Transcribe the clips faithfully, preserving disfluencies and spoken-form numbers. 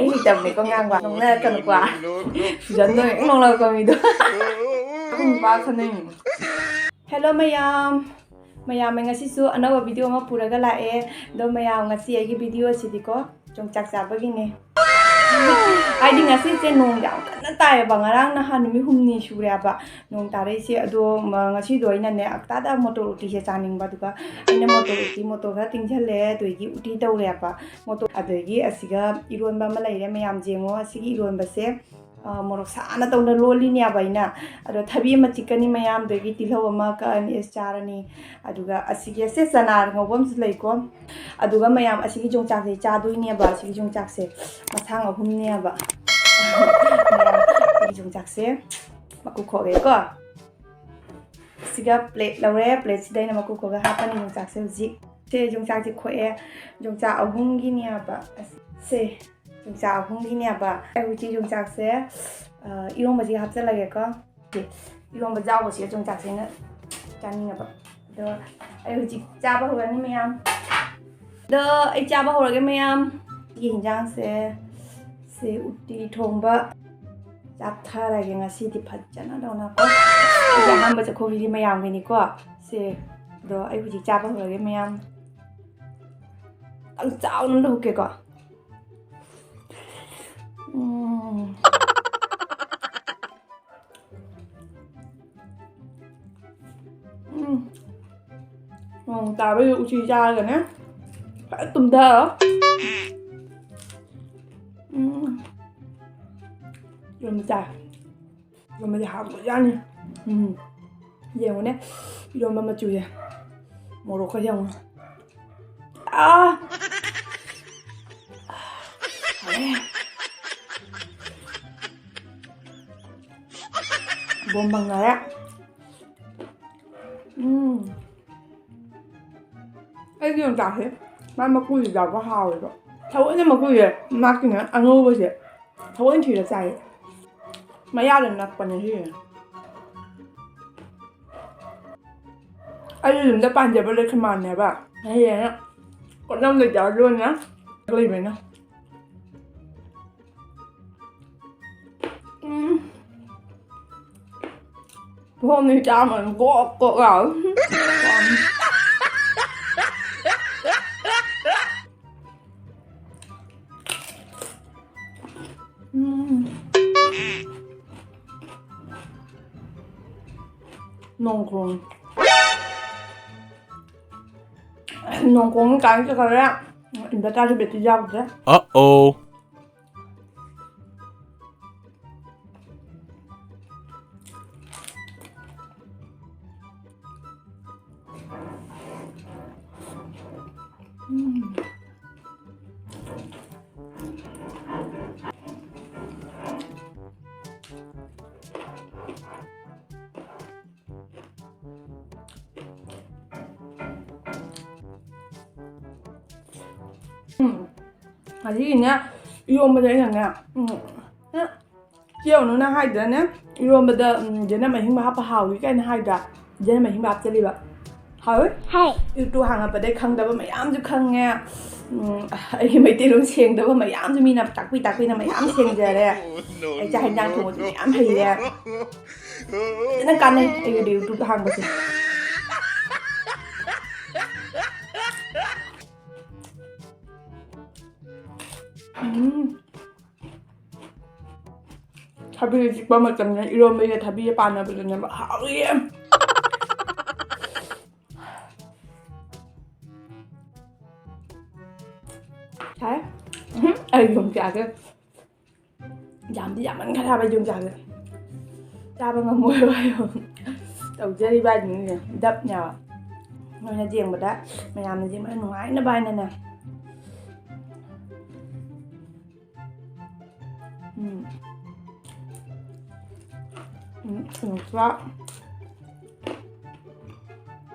ꯑꯩ ꯍꯩꯇꯕꯅꯦꯀꯣ ꯉꯥꯡꯕ꯫ ꯅꯣꯛꯅꯔꯛꯀꯅꯨꯀꯣ꯫ ꯐꯨꯖꯟꯗꯣꯏꯅꯦ ꯅꯣꯛꯅꯔꯛꯄ ꯃꯤꯗꯣ꯫ ꯑꯩꯈꯣꯏ ꯅꯨꯄꯥ ꯈꯟꯅꯩꯅꯦ꯫ Hello ꯃꯌꯥꯝ꯫ ꯃꯌꯥꯝ ꯉꯁꯤꯁꯨ ꯑꯅꯧꯕ video ꯑꯃ ꯄꯨꯔꯒ ꯂꯥꯛꯑꯦ꯫ ꯑꯗꯣ ꯃꯌꯥꯝ ꯉꯁꯤ ꯑꯩꯒꯤ video ꯑꯁꯤꯗꯤꯀꯣ ꯌꯣꯡꯆꯥꯛ ꯆꯥꯕꯒꯤꯅꯦ꯫ ꯍꯥꯏꯗꯤ ꯉꯁꯤꯁꯦ ꯅꯣꯡ ꯌꯥꯝ ꯀꯟꯅ ꯇꯥꯏꯌꯦꯕ꯫ ꯉꯔꯥꯡ ꯅꯍꯥꯟ ꯅꯨꯃꯤꯠ ꯍꯨꯝꯅꯤ ꯁꯨꯔꯦꯕ ꯅꯣꯡ ꯇꯥꯔꯛꯏꯁꯦ꯫ ꯑꯗꯣ ꯃ-, ꯉꯁꯤꯗꯣ ꯑꯩꯅꯅꯦ ꯑꯛꯇꯥꯗ ꯃꯣꯇꯣꯔ ꯎꯇꯤꯁꯦ ꯆꯥꯅꯤꯡꯕ꯫ ꯑꯗꯨꯒ ꯑꯩꯅ ꯃꯣꯇꯣꯔ ꯎꯇꯤ, ꯃꯣꯇꯣꯔ ꯈꯔ ꯇꯤꯡꯁꯤꯜꯂꯦ꯫ ꯑꯗꯨꯗꯒꯤ ꯎꯇꯤ ꯇꯧꯔꯦꯕ꯫ ꯃꯣꯇꯣꯔ, ꯑꯗꯒꯤ ꯑꯁꯤꯒ ꯏꯔꯣꯟꯕ ꯑꯃ ꯂꯩꯔꯦ꯫ ꯃꯌꯥꯝ ꯌꯦꯡꯉꯣ ꯑꯁꯤꯒꯤ ꯏꯔꯣꯟꯕꯁꯦ꯫ ꯑ, ꯃꯣꯔꯣꯛ ꯁꯥꯅ ꯇꯧꯅ ꯂꯣꯜꯂꯤꯅꯦꯕ ꯑꯩꯅ꯫ ꯑꯗꯣ ꯊꯕꯤ ꯑꯃ ꯆꯤꯛꯀꯅꯤ ꯃꯌꯥꯝ, ꯑꯗꯒꯤ ꯇꯤꯜꯍꯧ ꯑꯃ ꯀꯛꯑꯅꯤ, ꯑꯦ, ꯆꯥꯔꯅꯤ꯫ ꯑꯗꯨꯒ ꯑꯁꯤꯒꯤ ꯑꯁꯦ ꯆꯅꯥ ꯉꯧꯕ ꯑꯃꯁꯨ ꯂꯩꯀꯣ꯫ ꯑꯗꯨꯒ ꯃꯌꯥꯝ ꯑꯁꯤꯒꯤ ꯌꯣꯡꯆꯥꯛꯁꯦ ꯆꯥꯗꯣꯏꯅꯦꯕ, ꯑꯁꯤꯒꯤ ꯌꯣꯡꯆꯥꯛꯁꯦ ꯃꯁꯥꯡ ꯑꯍꯨꯝꯅꯦꯕ꯫ ꯃꯌꯥꯝ ꯑꯁꯤꯒꯤ ꯌꯣꯡꯆꯥꯛꯁꯦ ꯃꯀꯨ ꯈꯣꯛꯑꯦꯀꯣ꯫ ꯁꯤꯒ plate ꯂꯧꯔꯦ, plateꯁꯤꯗ ꯑꯩꯅ ꯃꯀꯨ ꯈꯣꯛꯑꯒ ꯍꯥꯞꯄꯅꯤ ꯌꯣꯡꯆꯥꯛꯁꯦ ꯍꯧꯖꯤꯛ꯫ ꯁꯦ ꯌꯣꯡꯆꯥꯛꯁꯦ ꯈꯣꯛꯑꯦ, ꯌꯣꯡꯆꯥꯛ ꯑꯍꯨꯝꯒꯤꯅꯦꯕ꯫ ꯑꯁ, ꯁꯦ ꯌꯣꯡꯆꯥꯛ ꯑꯍꯨꯝꯒꯤꯅꯦꯕ꯫ ꯑꯩ ꯍꯧꯖꯤꯛ ꯌꯣꯡꯆꯥꯛꯁꯦ, ꯑ, ꯏꯔꯣꯝꯕꯁꯤꯒ ꯍꯥꯞꯆꯜꯂꯒꯦꯀꯣ꯫ ꯏꯔꯣꯝꯕ ꯌꯥꯎꯕꯁꯤꯒ ꯌꯣꯡꯆꯥꯛꯁꯦ ꯑꯩꯅ ꯆꯥꯅꯤꯡꯉꯕ꯫ ꯑꯗꯣ ꯑꯩ ꯍꯧꯖꯤꯛ ꯆꯥꯕ ꯍꯧꯔꯅꯤ ꯃꯌꯥꯝ꯫ ꯑꯗꯣ ꯑꯩ ꯆꯥꯕ ꯍꯧꯔꯒꯦ ꯃꯌꯥꯝ꯫ ꯁꯤꯒꯤ ꯌꯦꯟꯖꯥꯡꯁꯦ, ꯁꯤ ꯎꯇꯤ ꯊꯣꯡꯕ ꯆꯥꯊꯔꯒꯦ ꯉꯁꯤꯗꯤ ꯐꯖꯅ ꯇꯧꯅꯀꯣ꯫ ꯑꯩꯒꯤ ꯑꯍꯥꯟꯕ ꯆꯥꯛꯈꯨꯝꯒꯤꯗꯤ ꯃꯌꯥꯝꯒꯤꯅꯤꯀꯣ꯫ ꯁꯦ, ꯑꯗꯣ ꯑꯩ ꯍꯧꯖꯤꯛ ꯆꯥꯕ ꯍꯧꯔꯒꯦ ꯃꯌꯥꯝ꯫ ꯈꯤꯇꯪ ꯆꯥꯎꯅ ꯂꯧꯍꯧꯒꯦꯀꯣ꯫ ꯎꯝ꯫ ꯎꯝ꯫ ꯅꯣꯡ ꯇꯥꯕꯒꯤ ꯎꯇꯤ ꯆꯥꯔꯒꯅꯦ ꯐꯖꯅ ꯇꯨꯝꯊꯔꯣ꯫ ꯎꯝ꯫ ꯌꯨꯝ ꯆꯥꯏ꯫ ꯏꯔꯣꯝꯕꯁꯦ ꯍꯥꯎꯈ꯭ꯔꯖꯥꯠꯅꯤ꯫ ꯎꯝ꯫ ꯌꯦꯡꯉꯨꯅꯦ, ꯏꯔꯣꯝꯕ ꯃꯆꯨꯁꯦ꯫ ꯃꯣꯔꯣꯛꯀ ꯌꯦꯡꯉꯨ꯫ ꯑꯥ! ꯍꯥꯎꯔꯦ꯫ ꯕꯣꯝ ꯐꯪꯅꯔꯦ꯫ ꯎꯝ꯫ ꯑꯩꯒꯤ ꯌꯣꯡꯆꯥꯛꯁꯦ ꯃꯥ ꯃꯀꯨꯁꯦ ꯌꯥꯎꯕ ꯍꯥꯎꯋꯦꯕ꯫ ꯊꯑꯣꯏꯅ ꯃꯀꯨꯁꯦ ꯃꯥꯒꯤꯅ ꯑꯉꯧꯕꯁꯦ ꯊꯑꯣꯏꯅ ꯊꯤꯔ ꯆꯥꯏꯌꯦ꯫ ꯃꯌꯥꯗ ꯅꯞꯄꯅꯦ ꯁꯤꯁꯦ꯫ ꯑꯩꯒꯤ ꯌꯨꯝꯗ ꯄꯥꯟꯖꯕ ꯂꯩꯈꯃꯥꯟꯅꯦꯕ꯫ ꯍꯌꯦꯡ ꯄꯣꯠꯂꯝ ꯂꯩꯖꯔ ꯂꯣꯟꯅ ꯂꯩꯕꯅ꯫ ꯊꯣꯡꯅꯤ ꯆꯥꯝꯃ ꯒꯣꯛ ꯒꯣꯛ ꯂꯥꯎ꯫ ꯎꯝ꯫ ꯅꯣꯡ ꯈꯣꯡ꯫ ꯅꯣꯡ ꯈꯣꯡ ꯀꯥꯏꯅ ꯆꯠꯈ꯭ꯔꯦ꯫ Inverter ꯁꯨ battery ꯌꯥꯎꯗ꯭ꯔꯦ꯫ Uh-oh. ꯎꯝ꯫ ꯎꯝ꯫ ꯉꯁꯤꯒꯤꯅꯦ, ꯏꯔꯣꯝꯕꯗ ꯑꯩꯅꯅꯦ, ꯎꯝ, ꯆꯦ ꯑꯣꯅꯨꯅ ꯍꯥꯏꯗ꯭ꯔꯅꯦ, ꯏꯔꯣꯝꯕꯗ, ꯎꯝ, ꯌꯦꯅꯝ ꯑꯍꯤꯡꯕ ꯍꯥꯞꯄ ꯍꯥꯎꯏ ꯀꯥꯏꯅ ꯍꯥꯏꯗ꯭ꯔꯥ? ꯌꯦꯅꯝ ꯑꯍꯤꯡꯕ ꯍꯥꯞꯆꯜꯂꯤꯕ꯫ ꯍꯥꯎꯏ? ꯍꯥꯎ꯫ YouTube ꯍꯥꯡꯉꯛꯄꯗꯒꯤ ꯈꯪꯗꯕ ꯃꯌꯥꯝꯁꯨ ꯈꯪꯉꯦ꯫ ꯎꯝ, ꯑꯩꯒꯤ ꯃꯩꯇꯩꯂꯣꯟ ꯁꯦꯡꯗꯕ ꯃꯌꯥꯝꯁꯨ ꯃꯤꯅ ꯇꯥꯛꯄꯤ ꯇꯥꯛꯄꯤꯅ ꯃꯌꯥꯝ ꯁꯦꯡꯖꯔꯦ꯫ ꯑꯩ ꯆꯥꯛ ꯍꯦꯟꯖꯥꯡ ꯊꯣꯡꯕꯁꯨ ꯃꯌꯥꯝ ꯍꯩꯔꯦ꯫ ꯐꯖꯅ ꯀꯥꯟꯅꯩ ꯑꯩꯒꯤꯗꯤ YouTube ꯍꯥꯡꯕꯁꯦ꯫ ꯎꯝ꯫ ꯊꯕꯤꯒ ꯆꯤꯛꯄ ꯃꯇꯝꯗ ꯏꯔꯣꯝꯕꯒ ꯊꯕꯤꯒ ꯄꯥꯟꯅꯕꯗꯨꯅꯦꯕ ꯍꯥꯎꯔꯤꯌꯦ꯫ ꯁꯥꯏ꯫ ꯎꯝ, ꯑꯩ ꯌꯣꯡꯆꯥꯛꯁꯦ ꯌꯥꯝꯗꯤ ꯌꯥꯝꯃꯟꯈ꯭ꯔꯦ ꯍꯥꯏꯕ ꯌꯣꯡꯆꯥꯛꯁꯦ꯫ ꯆꯥꯕ ꯉꯝꯃꯣꯏꯕ ꯑꯩ꯫ ꯇꯧꯖꯔꯤꯕ ꯍꯥꯏꯗꯨꯅꯤꯅꯦ, ꯗꯞꯅꯦꯕ꯫ ꯅꯣꯏꯅ ꯌꯦꯡꯕꯗ, ꯃꯌꯥꯝꯅ ꯌꯦꯡꯕꯗ ꯅꯨꯡꯉꯥꯏꯅꯕ ꯍꯥꯏꯅꯅꯦ꯫ ꯎꯝ꯫ ꯎꯝ, ꯌꯣꯡꯆꯥꯛ꯫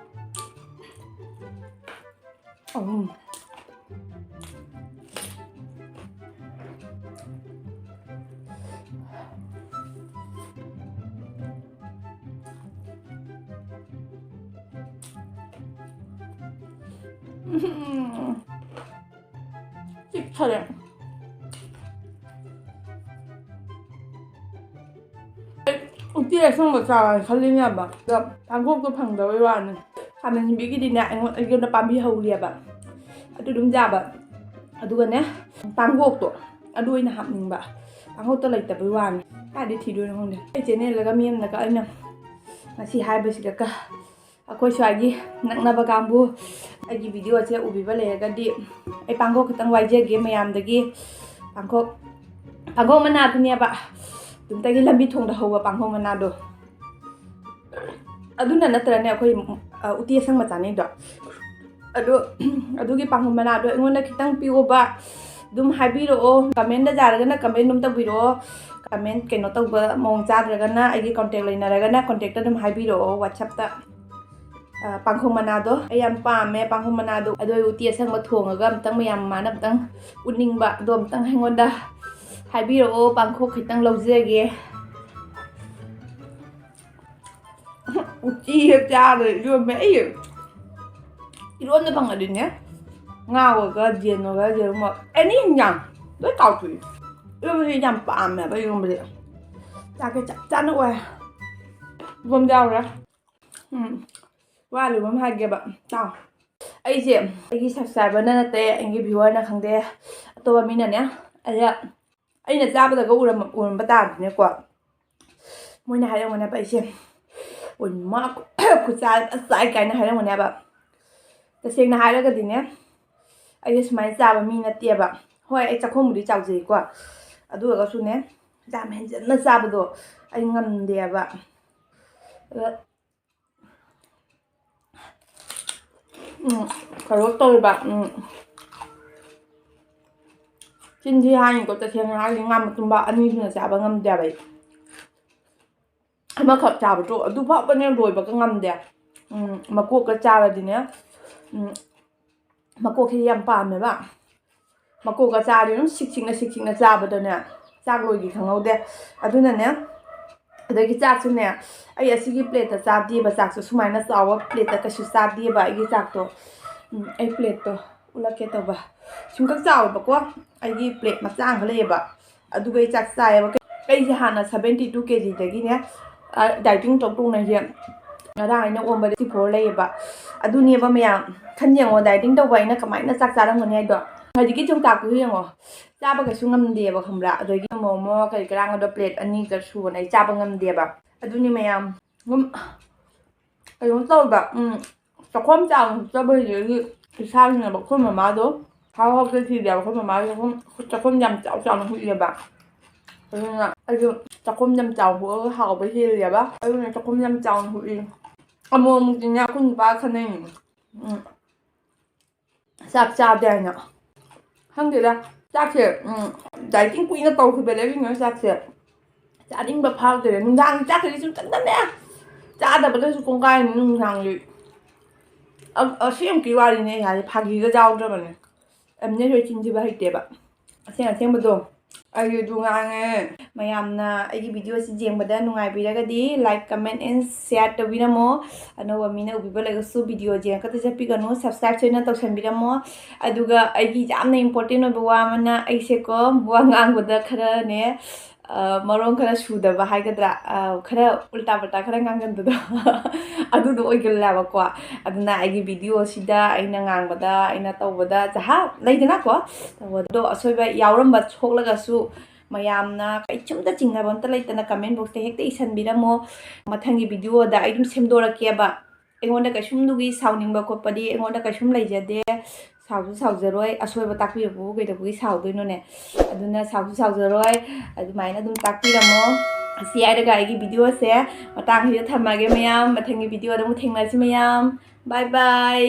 ꯎꯝ꯫ ꯎꯝ꯫ ꯆꯤꯛꯊꯔꯦ꯫ ꯎꯇꯤ ꯑꯁꯪꯕ ꯆꯥꯔ ꯈꯜꯂꯤꯅꯦꯕ, ꯑꯗꯣ ꯄꯥꯡꯈꯣꯛꯇꯣ ꯐꯪꯗꯕꯩ ꯋꯥꯅꯤ꯫ ꯈꯥꯃꯦꯟ ꯁꯤꯟꯕꯤꯒꯤꯗꯤꯅꯦ, ꯑꯩꯉꯣꯟꯗ, ꯑꯩꯉꯣꯟꯗ ꯄꯥꯝꯕꯤ ꯍꯧꯔꯤꯑꯕ, ꯑꯗꯨ ꯑꯗꯨꯝ ꯆꯥꯕ꯫ ꯑꯗꯨꯒꯅꯦ, ꯄꯥꯡꯈꯣꯛꯇꯣ ꯑꯗꯨ ꯑꯣꯏꯅ ꯍꯥꯞꯅꯤꯡꯕ, ꯄꯥꯡꯈꯣꯛꯇꯣ ꯂꯩꯇꯕꯩ ꯋꯥꯅꯤ꯫ ꯀꯥꯏꯗꯩ ꯊꯤꯗꯣꯏꯅꯣ ꯈꯪꯗꯦ꯫ ꯑꯩ ꯆꯦꯅꯦꯜꯗꯒ ꯃꯤ ꯑꯃꯅꯒ ꯑꯩꯅ ꯉꯁꯤ ꯍꯥꯏꯕꯁꯤꯗꯀ, ꯑꯩꯈꯣꯏ ꯁ꯭ꯋꯥꯏꯒꯤ ꯅꯛꯅꯕ ꯀꯥꯡꯕꯨ ꯑꯩꯒꯤ ꯚꯤꯗꯤꯑꯣꯁꯦ ꯎꯕꯤꯕ ꯂꯩꯔꯒꯗꯤ, ꯑꯩ ꯄꯥꯡꯈꯣꯛ ꯈꯤꯇꯪ ꯋꯥꯏꯖꯒꯦ ꯃꯌꯥꯝꯗꯒꯤ꯫ ꯄꯥꯡꯈꯣꯛ, ꯄꯥꯡꯈꯣꯛ ꯃꯅꯥꯗꯨꯅꯦꯕ, ꯑꯗꯨꯝꯇꯒꯤ ꯂꯝꯕꯤ ꯊꯣꯡꯗ ꯍꯧꯕ ꯄꯥꯡꯈꯣꯛ ꯃꯅꯥꯗꯣ꯫ ꯑꯗꯨꯅ ꯅꯠꯇ꯭ꯔꯅꯦ ꯑꯩꯈꯣꯏ, ꯑ, ꯎꯇꯤ ꯑꯁꯪꯕ ꯆꯥꯅꯩꯗꯣ꯫ ꯑꯗꯣ, ꯑꯗꯨꯒꯤ ꯄꯥꯡꯈꯣꯛ ꯃꯅꯥꯗꯣ ꯑꯩꯉꯣꯟꯗ ꯈꯤꯇꯪ ꯄꯤꯌꯣꯕ, ꯑꯗꯨꯝ ꯍꯥꯏꯕꯤꯔꯛꯑꯣ꯫ ꯀꯃꯦꯟꯗ ꯌꯥꯔꯒꯅ ꯀꯃꯦꯟ ꯑꯗꯨꯝ ꯇꯧꯕꯤꯔꯛꯑꯣ꯫ ꯀꯃꯦꯟ ꯀꯩꯅꯣ ꯇꯧꯕ ꯃꯑꯣꯡ ꯆꯥꯗ꯭ꯔꯒꯅ ꯑꯩꯒꯤ ꯀꯣꯟꯇꯦꯛ ꯂꯩꯅꯔꯒꯅ ꯀꯣꯟꯇꯦꯛꯇ ꯑꯗꯨꯝ ꯍꯥꯏꯕꯤꯔꯛꯑꯣ WhatsApp-ꯇ꯫ ꯑ, ꯄꯥꯡꯈꯣꯛ ꯃꯅꯥꯗꯣ ꯑꯩ ꯌꯥꯝ ꯄꯥꯝꯃꯦ, ꯄꯥꯡꯈꯣꯛ ꯃꯅꯥꯗꯣ꯫ ꯑꯗꯣ ꯑꯩ ꯎꯇꯤ ꯑꯁꯪꯕ ꯊꯣꯡꯉꯒ ꯑꯝꯇꯪ ꯃꯌꯥꯝ ꯃꯃꯥꯅ ꯑꯝꯇꯪ ꯎꯠꯅꯤꯡꯕ꯫ ꯑꯗꯣ ꯑꯝꯇꯪ ꯑꯩꯉꯣꯟꯗ ꯍꯥꯏꯕꯤꯔꯛꯑꯣ, ꯄꯥꯡꯈꯣꯛ ꯈꯤꯇꯪ ꯂꯧꯖꯒꯦ꯫ ꯎꯇꯤ ꯍꯦꯛ ꯆꯥꯕꯗ ꯏꯔꯣꯟꯕ ꯑꯩ ꯏꯔꯣꯟꯕ ꯐꯪꯉꯗꯤꯅꯦ, ꯉꯥ ꯑꯣꯏꯒ ꯌꯦꯟ ꯑꯣꯏꯒ ꯌꯦꯔꯨꯝ ꯑꯣꯏꯒ ꯑꯦꯅꯤ ꯍꯤꯟꯖꯥꯡ ꯂꯣꯏ ꯀꯥꯎꯊꯣꯛꯏ꯫ ꯏꯔꯣꯟꯕꯁꯦ ꯌꯥꯝ ꯄꯥꯝꯃꯦꯕ ꯏꯔꯣꯟꯕꯁꯦ꯫ ꯆꯥꯛꯁꯦ ꯆꯞ ꯆꯥꯅ ꯑꯣꯏ꯫ ꯏꯔꯣꯟꯕ ꯌꯥꯎꯔꯦ꯫ ꯎꯝ꯫ ꯋꯥꯠꯂꯤꯕ ꯑꯃ ꯍꯥꯏꯒꯦꯕ꯫ ꯇꯥꯎ꯫ ꯑꯩꯁꯦ ꯑꯩꯒꯤ subscriber-ꯅ ꯅꯠꯇꯦ, ꯑꯩꯒꯤ viewer-ꯅ ꯈꯪꯗꯦ, ꯑꯇꯣꯞꯄ ꯃꯤꯅꯅꯦ, ꯑꯩꯅ, ꯑꯩꯅ ꯆꯥꯕꯗꯒ ꯎꯔꯝ-, ꯎꯔꯝꯕ ꯇꯥꯔꯗꯤꯅꯦꯀꯣ, ꯃꯣꯏꯅ ꯍꯥꯏꯔꯝꯒꯅꯦꯕ ꯑꯩꯁꯦ, "ꯑꯣꯏꯃꯥ, ꯈꯨꯠꯆꯥ ꯐꯖ ꯆꯥꯏ" ꯀꯥꯏꯅ ꯍꯥꯏꯔꯝꯒꯅꯦꯕ꯫ ꯇꯁꯦꯡꯅ ꯍꯥꯏꯔꯒꯗꯤꯅꯦ, ꯑꯩꯁꯦ ꯁꯨꯃꯥꯏꯅ ꯆꯥꯕ ꯃꯤ ꯅꯠꯇꯦꯕ꯫ ꯍꯣꯏ, ꯑꯩ ꯆꯥꯛꯈꯨꯝꯕꯨꯗꯤ ꯆꯥꯎꯖꯩꯀꯣ, ꯑꯗꯨ ꯑꯣꯏꯔꯒꯁꯨꯅꯦ, ꯌꯥꯝ ꯍꯦꯟꯖꯟꯅ ꯆꯥꯕꯗꯣ ꯑꯩ ꯉꯝꯗꯦꯕ꯫ ꯑꯗ ꯎꯝ, ꯀꯩꯅꯣ ꯇꯧꯔꯤꯕ, ꯎꯝ, ꯆꯤꯟꯊꯤ ꯍꯥꯏꯅꯤꯀꯣ, ꯇꯁꯦꯡꯅ ꯍꯥꯏꯔꯗꯤ ꯉꯥ ꯃꯇꯨꯝꯕ ꯑꯅꯤ ꯁꯨꯅ ꯆꯥꯕ ꯉꯝꯗꯦꯕ ꯑꯩ꯫ ꯑꯃꯈꯛ ꯆꯥꯕꯗꯣ ꯑꯗꯨ ꯐꯥꯎꯕꯅꯦ ꯂꯣꯏꯕꯒ ꯉꯝꯗꯦ꯫ ꯎꯝ, ꯃꯀꯣꯛꯀ ꯆꯥꯔꯗꯤꯅꯦ, ꯎꯝ, ꯃꯀꯣꯛꯁꯦ ꯌꯥꯝ ꯄꯥꯝꯃꯦꯕ꯫ ꯃꯀꯣꯛꯀ ꯆꯥꯔꯗꯤ ꯑꯗꯨꯝ ꯁꯤꯛ ꯁꯤꯛꯅ, ꯁꯤꯛ ꯁꯤꯛꯅ ꯆꯥꯕꯗꯅꯦ, ꯆꯥꯛ ꯂꯣꯏꯈꯤ ꯈꯪꯍꯧꯗꯦ꯫ ꯑꯗꯨꯅꯅꯦ, ꯑꯗꯒꯤ ꯆꯥꯛꯁꯨꯅꯦ, ꯑꯩ ꯑꯁꯤꯒꯤ plate-ꯇ ꯆꯥꯗꯦꯕ, ꯆꯥꯛꯁꯨ ꯁꯨꯃꯥꯏꯅ ꯆꯥꯎꯕ plate-ꯇ ꯀꯩꯁꯨ ꯆꯥꯗꯦꯕ ꯑꯩꯒꯤ ꯆꯥꯛꯇꯣ꯫ ꯎꯝ, ꯑꯩ plate-ꯇꯣ ꯎꯠꯂꯛꯀꯦ ꯇꯧꯕ꯫ ꯁꯨꯝꯀꯛ ꯆꯥꯎꯋꯦꯕꯀꯣ, ꯑꯩꯒꯤ plate ꯃꯆꯥ ꯑꯃꯒ ꯂꯩꯌꯦꯕ, ꯑꯗꯨꯒ ꯑꯩ ꯆꯥꯛ ꯆꯥꯏꯌꯦꯕ꯫ ꯑꯩꯁꯦ ꯍꯥꯟꯅ seventy two kgꯗꯒꯤꯅꯦ, dieting ꯇꯧ ꯇꯧꯅ ꯑꯩꯁꯦ ꯉꯔꯥꯡ ꯑꯩꯅ ꯑꯣꯟꯕꯗ sixty four ꯂꯩꯌꯦꯕ꯫ ꯑꯗꯨꯅꯦꯕ ꯃꯌꯥꯝ, ꯈꯟ ꯌꯦꯡꯉꯣ, dieting ꯇꯧꯕ ꯑꯩꯅ ꯀꯃꯥꯏꯅ ꯆꯥꯛ ꯆꯥꯔꯝꯒꯅꯤ ꯍꯥꯏꯗꯣ꯫ ꯍꯧꯖꯤꯛꯀꯤ ꯆꯨꯝꯇꯥꯛꯇꯨꯁꯨ ꯌꯦꯡꯉꯣ, ꯆꯥꯕ ꯀꯩꯁꯨ ꯉꯝꯗꯦꯕ, ꯈꯪꯕ꯭ꯔꯥ? ꯑꯗꯒꯤ ꯃꯣꯃꯣ ꯀꯔꯤ ꯀꯔꯥꯡꯒꯗꯣ plate ꯑꯅꯤꯒ ꯁꯨꯕꯅ ꯑꯩ ꯆꯥꯕ ꯉꯝꯗꯦꯕ꯫ ꯑꯗꯨꯅꯤ ꯃꯌꯥꯝ, ꯑꯗꯨꯝ ꯀꯩꯅꯣ ꯇꯧꯕ, ꯎꯝ, ꯆꯥꯛꯈꯣꯝ ꯆꯥꯎꯅ ꯍꯨꯠꯆꯕ ꯍꯩꯖꯔꯗꯤ ꯏꯁꯥꯒꯤꯅꯦꯕ꯫ ꯑꯩꯈꯣꯏ ꯃꯃꯥꯗꯣ ꯍꯥꯎ ꯍꯥꯎꯇ ꯊꯤꯗꯦꯕ꯫ ꯑꯩꯈꯣꯏ ꯃꯃꯥꯗꯣ ꯆꯥꯛꯈꯣꯝ, ꯆꯥꯛꯈꯣꯝ ꯌꯥꯝ ꯆꯥꯎ ꯆꯥꯎꯅ ꯍꯨꯠꯂꯦꯕ꯫ ꯑꯗꯨꯅ ꯑꯩꯁꯨ ꯆꯥꯛꯈꯣꯝ ꯌꯥꯝ ꯆꯥꯎꯅ ꯍꯨꯠꯂꯒ ꯍꯥꯎꯕ ꯍꯦꯜꯂꯦꯕ꯫ ꯑꯗꯨꯅ ꯆꯥꯛꯈꯣꯝ ꯌꯥꯝ ꯆꯥꯎꯅ ꯍꯨꯠꯂꯤ꯫ ꯑꯃꯨꯛ ꯑꯃꯨꯛꯇꯤꯅꯦ ꯑꯩꯈꯣꯏ ꯅꯨꯄꯥꯒ ꯈꯟꯅꯩꯅꯦ꯫ ꯎꯝ꯫ ꯆꯥꯛ ꯆꯥꯗꯦ ꯍꯥꯏꯅ꯫ ꯈꯪꯗꯦꯗ, ꯆꯥꯛꯁꯦ, ꯎꯝ, dieting ꯀꯨꯏꯅ ꯇꯧꯈꯤꯕꯗꯒꯤꯅꯦ ꯆꯥꯛꯁꯦ ꯆꯥꯅꯤꯡꯕ ꯐꯥꯎꯗ꯭ꯔꯦ꯫ ꯅꯨꯡꯗꯥꯡ ꯆꯥꯛꯀꯗꯤ ꯁꯨꯝ ꯆꯪꯗꯅꯦ꯫ ꯆꯥꯗꯕꯗꯁꯨ ꯀꯣꯡꯒꯥꯏ ꯑꯃ ꯅꯨꯡꯗꯥꯡꯒꯤ꯫ ꯑ-, ꯑꯁꯦꯡꯀꯤ ꯋꯥꯔꯤꯅꯦ ꯑꯩ ꯍꯥꯏꯁꯦ, ꯐꯥꯒꯤꯒ ꯌꯥꯎꯗ꯭ꯔꯕꯅꯦ꯫ ꯑꯦꯝꯅꯦ ꯍꯣꯏ ꯆꯤꯟ ꯊꯤꯕ ꯍꯩꯇꯦꯕ꯫ ꯑꯁꯦꯡ ꯑꯁꯦꯡꯕꯗꯣ꯫ ꯑꯩꯁꯨ ꯑꯗꯨ ꯉꯥꯡꯉꯦ꯫ ꯃꯌꯥꯝꯅ ꯑꯩꯒꯤ videoꯁꯤ ꯌꯦꯡꯕꯗ ꯅꯨꯡꯉꯥꯏꯕꯤꯔꯒꯗꯤ like, comment and share ꯇꯧꯕꯤꯔꯝꯃꯣ꯫ ꯑꯅꯧꯕ ꯃꯤꯅ ꯎꯕꯤꯕ ꯂꯩꯔꯒꯁꯨ video ꯌꯦꯡꯉꯒ ꯆꯠꯄꯤꯒꯅꯨ, subscribe ꯁꯣꯏꯅ ꯇꯧꯁꯟꯕꯤꯔꯝꯃꯣ꯫ ꯑꯗꯨꯒ ꯑꯩꯒꯤ ꯌꯥꯝꯅ important ꯑꯣꯏꯕ ꯋꯥ ꯑꯃꯅ, ꯑꯩꯁꯦꯀꯣ ꯋꯥ ꯉꯥꯡꯕꯗ ꯈꯔꯅꯦ, ꯑ, ꯃꯔꯣꯟ ꯈꯔ ꯁꯨꯗꯕ ꯍꯥꯏꯒꯗ꯭ꯔꯥ, ꯑ, ꯈꯔ ꯎꯜꯇꯥ ꯄꯜꯇꯥ ꯈꯔ ꯉꯥꯡꯒꯟꯕꯗꯣ ꯑꯗꯨꯗꯣ ꯑꯣꯏꯒꯜꯂꯦꯕꯀꯣ꯫ ꯑꯗꯨꯅ ꯑꯩꯒꯤ videoꯁꯤꯗ ꯑꯩꯅ ꯉꯥꯡꯕꯗ, ꯑꯩꯅ ꯇꯧꯕꯗ ꯖꯍꯥ ꯂꯩꯗꯅꯀꯣ, ꯇꯧꯕꯗꯣ ꯑꯁꯣꯏꯕ ꯌꯥꯎꯔꯝꯕ ꯊꯣꯛꯂꯒꯁꯨ ꯃꯌꯥꯝꯅ ꯀꯩꯁꯨꯝꯇ ꯆꯤꯡꯅꯕ ꯑꯝꯇ ꯂꯩꯇꯅ comment boxꯇ ꯍꯦꯛꯇ ꯏꯁꯟꯕꯤꯔꯝꯃꯣ꯫ ꯃꯊꯪꯒꯤ videoꯗ ꯑꯩ ꯑꯗꯨꯝ ꯁꯦꯝꯗꯣꯔꯛꯀꯦꯕ꯫ ꯑꯩꯉꯣꯟꯗ ꯀꯩꯁꯨꯝꯗꯨꯒꯤ ꯁꯥꯎꯅꯤꯡꯕ ꯈꯣꯠꯄꯗꯤ ꯑꯩꯉꯣꯟꯗ ꯀꯩꯁꯨꯝ ꯂꯩꯖꯗꯦ꯫ ꯁꯥꯎꯁꯨ ꯁꯥꯎꯖꯔꯣꯏ, ꯑꯁꯣꯏꯕ ꯇꯥꯛꯄꯤꯔꯛꯄꯕꯨ ꯀꯩꯗꯧꯕꯒꯤ ꯁꯥꯎꯗꯣꯏꯅꯣꯅꯦ? ꯑꯗꯨꯅ ꯁꯥꯎꯁꯨ ꯁꯥꯎꯖꯔꯣꯏ, ꯑꯗꯨꯃꯥꯏꯅ ꯑꯗꯨꯝ ꯇꯥꯛꯄꯤꯔꯝꯃꯣ꯫ ꯑꯁꯤ ꯍꯥꯏꯔꯒ ꯑꯩꯒꯤ videoꯁꯦ ꯃꯇꯥꯡꯁꯤꯗ ꯊꯝꯃꯒꯦ ꯃꯌꯥꯝ꯫ ꯃꯊꯪꯒꯤ videoꯗ ꯑꯃꯨꯛ ꯊꯦꯡꯅꯁꯤ ꯃꯌꯥꯝ꯫ Bye bye꯫